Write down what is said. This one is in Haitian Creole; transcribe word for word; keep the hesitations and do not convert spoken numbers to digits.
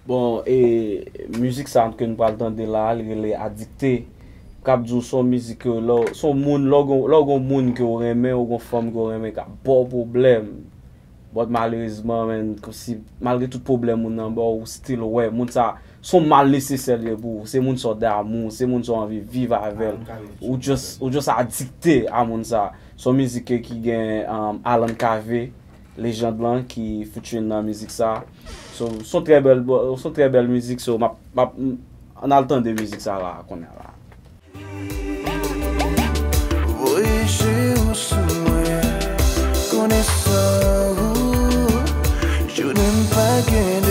Bon, e mizik sa ke nou pral tande la, li rele Adikte. M kab di w se yon mizik ke lè w, se yon moun, lè w gon, lè w gon moun ke w renmen, ou gon fanm ke w renmen k ap ba w pwoblèm. But malerezman, menn, kòmsi, malgre tout pwoblèm moun nan ba w, ou still wè moun sa, se yon mal nesesè li ye pou ou. Se moun sa w damou, se moun sa w anvi viv avè l. Ou just, ou just adikte a moun sa. Se yon mizik ke, ki gen um, Alan Cavé, lejand lan ki featuring nan mizik sa. So, se yon trè bèl, se yon trè bèl mizik, so, m ap, m ap, ann al tande mizik sa la, kounye a la. Voye je w sou mwen, konnen sa ou, jounen m pa gen